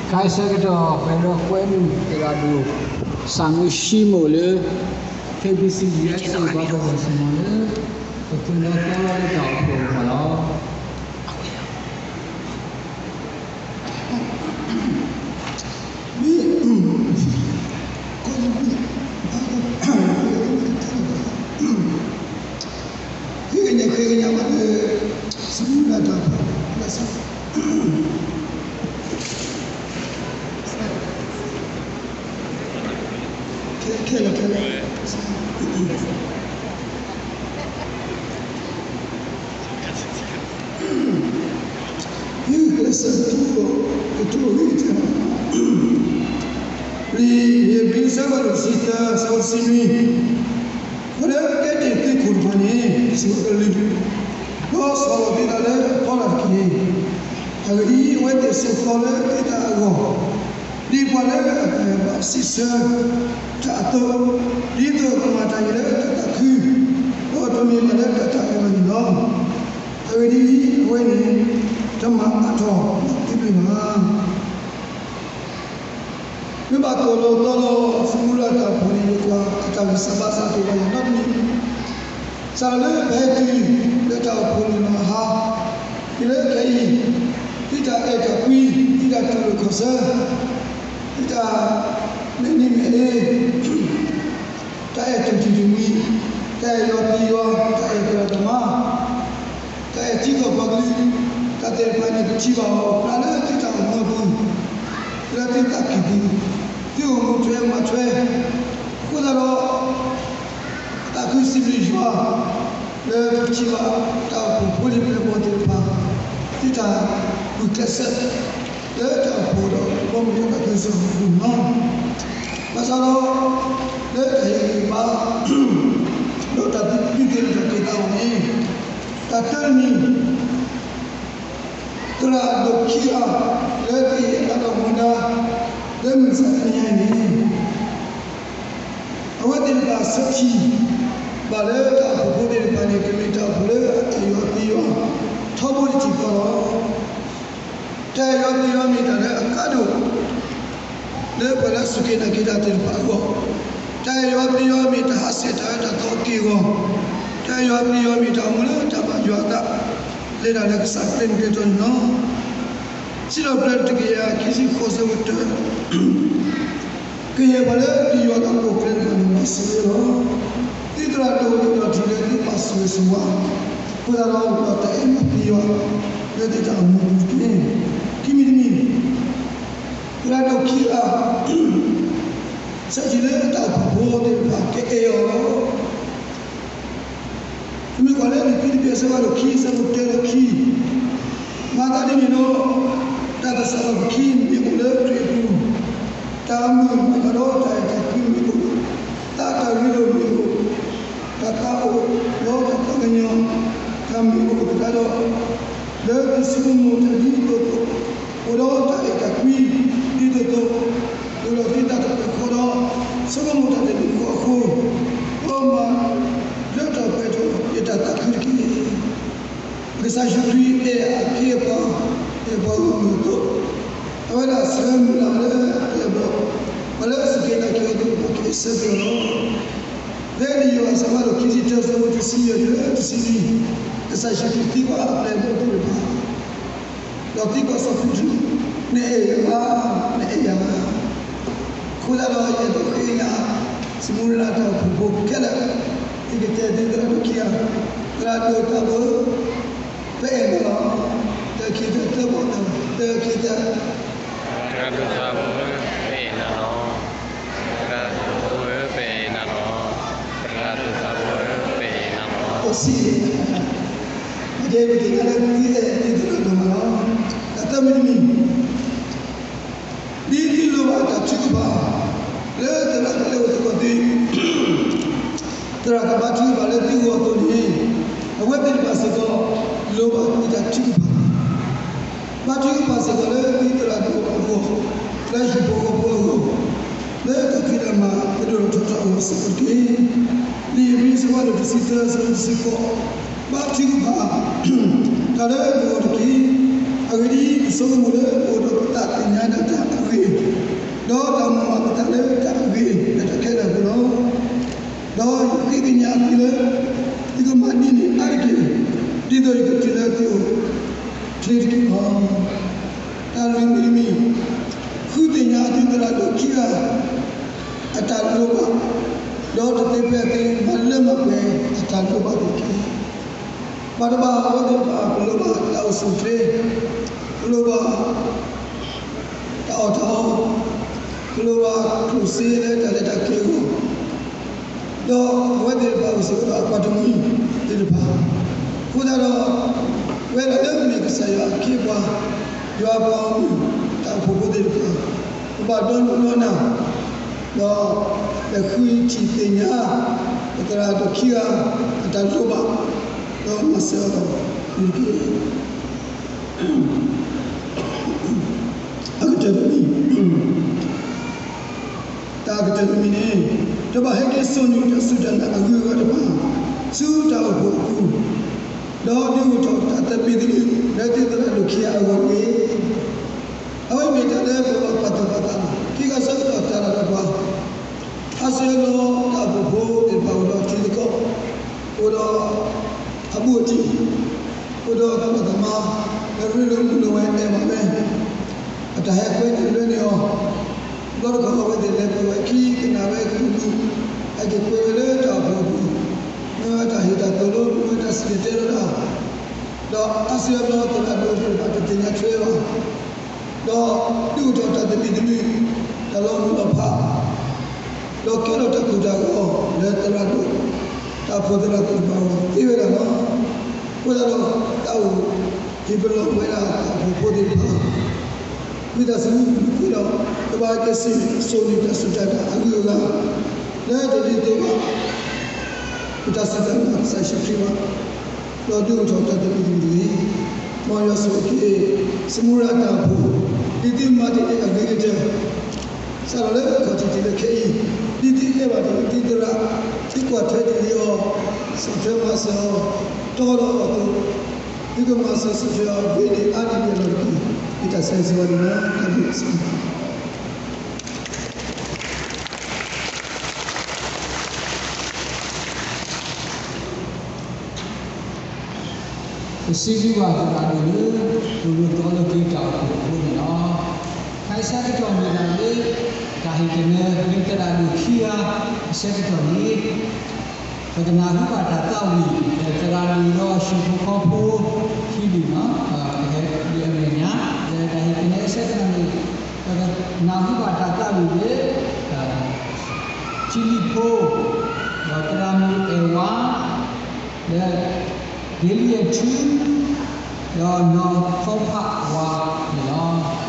ခဲအံၤဆၢကတီၢ် ပအဲၣ်ဒိးကွဲမုာ်သရၣ်ဒိၣ် စၣ်မုၢ်ၡံမိၣ်လၢ KBC USA ပှၤကညီစမီၤလၢ ပသ့ၣ်နီၣ်သီလၢတၢ်အိၣ်ဖှိၣ်အဂီၢ်လီၤ. ဃ့ကညး ဃ့ကညးဘၣ်လၢ စမူရတၢ်ဖီၣ် ခဲလၢာ်ခဲလၢာ် ဖဲကစၢၢ်ကတိၤ ကတိၤဝံၤတၢ် လံာ်ဧ့ၤဘြံၤ အဆၢဖးဒိၣ်တဆံသၢ အဆၢဖိတဆံနွံ, ပှၤလၢကကဲတ့ၢ်သုးခိၣ်တဖၣ်န့ၣ် စံးဘၣ်ကလုၢ်, ဒီးဆီၣ်လီၤသုသးလၢအဖီလာ်တက့ၢ်. အဂ့ၢ်ဒ်အံၤ, အဝဲသ့ၣ်စဲးသီလၢသုသးအဂီၢ်, ဒ်ပှၤလၢအတၢ်ဘၣ်စံးဆၢတၢ်အသိး, ဒ်သိးကမၤတၢ်ဂ့ၤလၢတၢ်သးခု, ဒီးတမ့ၢ်ဘၣ်လၢတၢ်သးအၢဘၣ်န့ၣ်လီၤ. အဂ့ၢ်ဒ်အံၤ, အဝဲန့ၣ် တမၤအါထီၣ်သုတမ့ၢ်ဘၣ်. မ့ၢ်ဘၣ်ကိၢ်လီၤသီလီၤ စမူရတၢ်ဖီၣ်န့ၣ် ယကွၢ်အတၢ်ဂံၢ်စၢ်ဘါစၢ်တအိၣ်ဘၣ်ယၤနီတမံၤ, စးထီၣ်လၢပဟဲတုၤလၢတၢ်အိၣ်ဖှိၣ်န့ၣ်လီၤအဟါ, တုၤလၢခဲအံၤ, သုတၢ်အဲၣ်တၢ်ကွံ, သုတၢ်တူၢ်လိာ်ခီၣ်ဆၢ, သုတၢ်မဲာ်နံၤမဲာ်အ့, တၢ်အဲၣ်တၢ်ထံၣ်တမှံၤ, တၢ်အဲၣ်ယွၤပျံၤယွၤ, တၢ်အဲၣ်သရၣ်သမါ, တၢ်အဲၣ်ထံကီၢ်ပှၤကလုာ်, တၢ်သ့ၣ်တဖၣ်န့ၣ် ပထံၣ်ဘၣ်အီၤ ဖျါလၢသုတၢ်အိၣ်မူအပူၤ, လၢသုသးကံၢ်ပူၤ, သုအိၣ်မူထွဲမၤထွဲ, အဃိသတးဒီး သးခုစံးဘျုးယွၤ လၢပထံၣ်ဘၣ်တၢ်အိၣ်ဖှိၣ်ဖိလံၤပျဲၢ်ဘီၣ်သ့ၣ်တဖၣ် သုတၢ်ဂုာ်ကျဲးစၢး လၢတၢ်အိၣ်ဖှိၣ်ဒီး ဘီမုၢ်ဒီးတၢ်သးခုကစီၣ်အပူၤန့ၣ်လီၤ. ဘၣ်ဆၣ်ဒီး လၢတၢ်ဟ့ၣ်ဂံၢ်ဘါ ဒီးတၢ်သးဘံၣ်သ့ၣ်တဖၣ်က့ၤသးအီၤန့ၣ် တၢ်တမံၤ သရၣ်ဒိၣ်ခံဂၤ လၢကဟ့ၣ်အသးဒီးမူဒါ လၢမုၢ်မဆါတနံၤအံၤန့ၣ် အဝဲသ့ၣ်တဖၣ်ဆၢထံၣ်ဘၣ်လၢတၢ်အိၣ်ဖှိၣ်ဖိသ့ၣ်တဖၣ်န့ၣ် ကမ့ၢ်တၢ်အိၣ်ဖှိၣ်လၢအအဲၣ်ယွၤပျံၤယွၤ ထီဘိတထံၣ်ဃီလီၤ. တၢ်အဲၣ်ယွၤပျံၤယွၤမ့ၢ်တၢ်လၢအကါဒိၣ် လၢပှၤလၢအစူၢ်က့ၤနာ်က့ၤတၢ်သ့ၣ်တဖၣ်အဂီၢ်, တၢ်အဲၣ်ယွၤပျံၤယွၤမ့ၢ်တၢ်ဟးဆှဲးတၢ်အၢတၢ်သီအက့ၢ်အဂီၤ, တၢ်အဲၣ်ယွၤပျံၤယွၤမ့ၢ်တၢ်အိၣ်မူလၢတၢ်ဘၣ်ယွၤအသး လဲၤတၢ်လၢကစၢ်အကျဲမုၢ်ကျဲတီန့ၣ်လီၤ. စံးထီၣ်ပတြၢၤတကယၤခံဆံဃိး ဆၢဖိတၢ ကယဲၢ်ပှၤလၢအပျံၤယွၤအသးကိးကျဲတဖၣ်န့ၣ် မၤစၢၤဝဲလီၤ. သုသရၣ်ဒိၣ်န့ၣ်ဒီးထံၣ်လၢသုပာ်ဆိၣ်ဂ့ၤဆိၣ်ဝါ, အဃိသတးဒီး တၢ်အဲၣ်ယွၤပျံၤယွၤ လၢသုတၢ်အိၣ်မူအပူၤတက့ၢ်. ခံမံၤတမံၤ သရၣ်ဒိၣ်ခံဂၤ ဆၢထံၣ်လၢတၢ်အိၣ်ဖှိၣ်ဖိသ့ၣ်တဖၣ်ကအဲၣ်အီၤလီၤ. ပမ့ၢ်ကွၢ်လၢလံာ်ဖံလံးပံၤ အဆၢဖးဒိၣ်ခံ အဆၢဖိတၢလၢခံ, မၤသးဒ်န့ၣ်ဒီး တၢ်ကစီၣ်လီၢ်ခံမ့ၢ်အိၣ်လၢခရံာ်အပူၤ, တၢ်မုာ်မၤသးဒီးတၢ်အဲၣ်တၢ်ကွံမ့ၢ်အိၣ်, တၢ်တၢ်ရ့လိာ်မ့ၢ်အိၣ်, တၢ်သးအိၣ်ဒီးတၢ်သးကညီၤ တၢ်မ့ၢ်အိၣ်သတးဒီး လၢသုဆိကမိၣ်တၢ်ဒ်သိးသိး အိၣ်ဒီးတၢ်အဲၣ်တၢ်ကွံဒ်သိးသိး, အိၣ်ဒီးသုသးတဖျၢၣ်ဃီဒီး ဆိကမိၣ်တၢ်တမံၤဃီအဃိ, ဒီးမၤလၢထီၣ်ပှဲၤထီၣ်ယတၢ်သးခုတက့ၢ်. ကစၢ်ယ့ၣ်ၡူးခရံာ်အဲၣ်အခ့အပှၤ အဲၣ်ပှၤဂီၢ်မုၢ်အသိး, အဝဲဒၣ်ဆှၢမုၢ်လၢ်လၢအပျဲၢ်အဘီၣ်, ပှၤလၢအစူၢ်က့ၤနာ်က့ၤအီၤသ့ၣ်တဖၣ်က့ၤဆၢက့ၤအီၤလီၤ. ဖဲလံာ်ယိၤဟၣ်အဆၢဖးဒိၣ်ခံဆံတၢ အဆၢဖိတဆံယဲၢ်တုၤလၢတဆံနွံ, ကစၢ်ယ့ၣ်ၡူးခရံာ်သံကွၢ်အပျဲၢ်အဘီၣ်သ့ၣ်တဖၣ် ဒီးသံကွၢ်စီၤပ့းတရူး, နအဲၣ်ယၤဧါ, နအဲၣ်ယၤဧါ. အဃိသတးဒီး ယအဲၣ်ဒိးဃ့ကညး စမူရတၢ်အိၣ်ဖှိၣ်ဖိခဲလၢာ်, သုကတဲသုသရၣ်ဒိၣ်ခံဂၤ, သရၣ်ဒိၣ်သးဘိဧၢ, ပအဲၣ်နၤလီၤ. တၢ ခံ သၢ, သၢဘီၣ်တၢ်, တၢ ခံ သၢ, သရၣ်ဒိၣ်သးဘိဧၢ, ပအဲၣ်နၤလီၤ. သရၣ်ဒိၣ်သးဘိဧၢ, ပအဲၣ်နၤလီၤ. သရၣ်ဒိၣ်သးဘိဧၢ, ပအဲၣ်နၤလီၤ. အိၣ်ဆံး, ပကဲပက့ၤကဒါလၢသုအဲၣ်သုသရၣ်ဒိၣ်မးလီၤ. တၢ်သၢမံၤတမံၤ ဒ်သုလိၣ်ဘၣ်တၢ်ထုကဖၣ် လၢသရၣ်ကလဲၤအိၣ်သကိးသု, သရၣ်ကဘါထုကဖၣ်လၢသုဂီၢ်အသိးန့ၣ်, အဝဲသ့ၣ်တဖၣ်စ့ၢ်ကီး လိၣ်ဘၣ်သုတၢ်ထုကဖၣ်, ဘါထုကဖၣ်စ့ၢ်ကီးလၢသုသရၣ်ဒိၣ်အဂီၢ်, လၢဟံၣ်ဖိဃီဖိအဂီၢ်, လၢတၢ်ဖံးတၢ်မၤကဒိၣ်ထီၣ်ထီထီၣ်အဂီၢ်စ့ၢ်ကီးတက့ၢ်. လံာ်ဧ့ၤဘြံၤ အဆၢဖးဒိၣ်တဆံသၢ အဆၢဖိတဆံဃိး, ဘါထုကဖၣ် တၢ်လၢပဂီၢ်တက့ၢ်. အဂ့ၢ်ဒ်အံၤ, ယဆိကမိၣ်လၢပအိၣ်ဒီးပသးသ့ၣ်ညါတၢ်အဂ့ၢ်, ဒီးတၢ်မိၣ်မးပသးလၢတၢ်အဂ့ၢ်လၢတၢ်ခဲလၢာ်အပူၤလီၤ. ဒီးယဃ့ကညးသုလၢ သုကမၤဒ်န့ၣ်အါတက့ၢ်, ဒ်သိးယကတုၤလၢသုအိၣ်ချ့တက့ၢ်လီၤ. တၢ်လွံၢ်မံၤတမံၤ, ဃုသ့ၣ်ညါသုသရၣ်ဒိၣ်ခံဂၤ အတၢ်လိၣ်ဘၣ်, ဒီးတသ့ဖဲအသ့ မၤလၢမၤပှဲၤအတၢ်လိၣ်ဘၣ်သ့ၣ်တက့ၢ်. ဘၣ်တဘၣ်အဝဲသ့ၣ်တဖၣ် ပလိၣ်ဘၣ်တၢ်အိၣ်ဆူၣ်အိၣ်ချ့, ပလိၣ်ဘၣ်တၢ်အီၣ်တၢ်အီ, ပလိၣ်ဘၣ်ကျိၣ်စ့လၢတၢ်လဲၤတၢ်က့ၤအဂီၢ်, ဒီးအဝဲသ့ၣ်တဖၣ်အိၣ်စ့ၢ်ကီးဒီးအပှၤတမှံၤသ့ၣ်တဖၣ်, အဃိသတးဒီး ပဝဲဒၣ်လၢပမ့ၢ်ကစၢ်ယွၤအခ့အပှၤ, ယွၤအပှၤဂီၢ်မုၢ်တၢ်အိၣ်ဖှိၣ်ဖိသ့ၣ်တဖၣ်, ပဘၣ်ဒီဒူၣ်ဒီနၢ် ဒီးလဲၤဃုထံၣ်သ့ၣ်ညါ ပသရၣ်ဒိၣ်ခံဂၤ အတၢ်လိၣ်ဘၣ်, ဒီးမၤစၢၤအီၤတက့ၢ်. အကတၢၢ်တမံၤ, တၢ်အကတၢၢ်တမံၤန့ၣ်, တဘၣ်ဟဲက့ၤစိာ်န့ၢ်တၢ်စူၢ်တၢ်နာ်အဂုၤအဂၤတဖၣ် ဆူတၢ်အိၣ်ဖှိၣ်အပူၤ, ဒီးဒုးအိၣ်ထီၣ်တၢ်သဘံၣ်သဘုၣ် လၢသုသရၣ်ဒိၣ်ခံဂၤအဂီၢ်တက့ၢ်. အဝဲမ့ၢ်တၢ်လၢပဘၣ်ပာ်သူၣ်ပာ်သး, ခံဂၤဆၢကတီၢ်တၢ်လၤတၢ်ပှၤ အါစုအါဘျီတၢ်အိၣ်ဖှိၣ်ဖိသ့ၣ်တဖၣ်အိၣ်ဒီးထံသကိး, အိၣ်ဒီးအဘူးအတံၢ်, အိၣ်ဒီးသရၣ်သမါ, လၢရ့လိာ်မုာ်လိာ်ဝဲအဲၣ်ဘၣ်ဝဲ, အတၢ်ဟဲကွဲန့ၣ်လွဲန့ၢ်အီၤ, ဘျီတခီအဝဲသ့ၣ်လဲၤပှ့ၤဝဲခံကနၣ်ဝဲကလုာ်ကလုာ်, ဟဲက့ၤကွဲဝဲလၢတၢ်အိၣ်ဖှိၣ်အပူၤ, မ့ၢ်ဝဲတၢ်ဟ့ၣ်တၢ်သိၣ်လိ, မ့ၢ်ဝဲတၢ်စံၣ်တဲၤတဲလီၤတၢ်, ဒီးအါစုအါဘျီသရၣ်ဒိၣ်သ့ၣ်တဖၣ်တသ့ၣ်ညါထွဲဘၣ် ဒီးဒုးအိၣ်ထီၣ်တၢ်သဘံၣ်သဘုၣ်, တၢ်လီၤမုၢ်လီၤဖး, ဒီးကဲထီၣ်တၢ်ကိၢ်တၢ်ဂီၤလၢသရၣ်ဒိၣ်, တၢ်အိၣ်ဖှိၣ်သရၣ်သ့ၣ်တဖၣ်အဂီၢ်သ့ဝဲဒၣ်လီၤ. အဃိသတးဒီး တၢ်အိၣ်ဟ့ၣ်ပလီၢ်ဝဲဒၣ်တၢ်အိၣ်ဖှိၣ်ဖိသ့ၣ်တဖၣ်, ဝံသးစူၤမ့ၢ်ကွၢ်ဒီး ကဘၣ်က့ၤစိာ်န့ၢ်တၢ်စူၢ်တၢ်နာ်အဂုၤအဂၤ, လၢတၢ်ဒ်သိးဘၣ် ပတၢ်စူၢ်တၢ်နာ်ကစၢ်ယ့ၣ်ၡူးခရံာ်ဘၣ်, ဒီးဒုးအိၣ်ထီၣ်တၢ်သဘံၣ်သဘုၣ်တက့ၢ်. မ်ယွၤဆိၣ်ဂ့ၤက့ၤ စမူရၤတၢ်အိၣ်ဖှိၣ် ဒ်သုမၤတ့ၢ်အဂ့ၤကတၢၢ်, စးထီၣ်လၢခီၣ်ထံးတုၤလၢခဲအံၤ, ဒ်သုအဲၣ်ဘၣ်တ့ၢ်သုသရၣ်, သုကွၢ်ထွဲတ့ၢ်လံအီၤ, ဆီၣ်ထွဲမၤစၢၤအီၤ, တီဒီးအီၤအသိး, သုကမၤစၢၤဆီၣ်ထွဲအီၤဂ့ၤန့ၢ်အါန့ၢ်ဒံးအလီၢ်တက့ၢ်. ယတၢ်ဆၢဂ့ၤဆၢဝါန့ၣ်လီၤ. တၢ်ဘျုးစ့ၢ်ကီး ပစံးဘျုးဘၣ်သရၣ်ဒိၣ်လၢ ပဂုာ်သီလၢက့ၤတၢ်အိၣ်ဖှိၣ်အဃိန့ၣ်လီၤ. ခါအံၤဆၢကတီၢ်မ့ၢ်ဒၣ်လၢ တၢ်ဟ့ၣ်ကနၢၤလၢသရၣ်ဒိၣ်ခံဂၤအဆၢကတီၢ်န့ၣ် ပကနၢ်ဟူဘၣ်တၢ်သးဝံၣ် သရၣ်ဒိၣ်ဒီးဟံၣ်ဖိဃီဖိခံဒူၣ်န့ၣ် ပဟဲဒုးအမဲာ်ညါ လၢတၢ်ဟ့ၣ်ကနၢၤအဆၢကတီၢ်န့ၣ် ပကနၢ်ဟူဘၣ်တၢ်သးဝံၣ်လၢ ထံလံၤဖိ ဒီးသရၣ်မုၣ်အဲၣ်ဝါ လၢ ဒ့လံယဲၢ်ထူ ဒီးနီၢ်ဖီဖးဝါန့ၣ်လီၤ.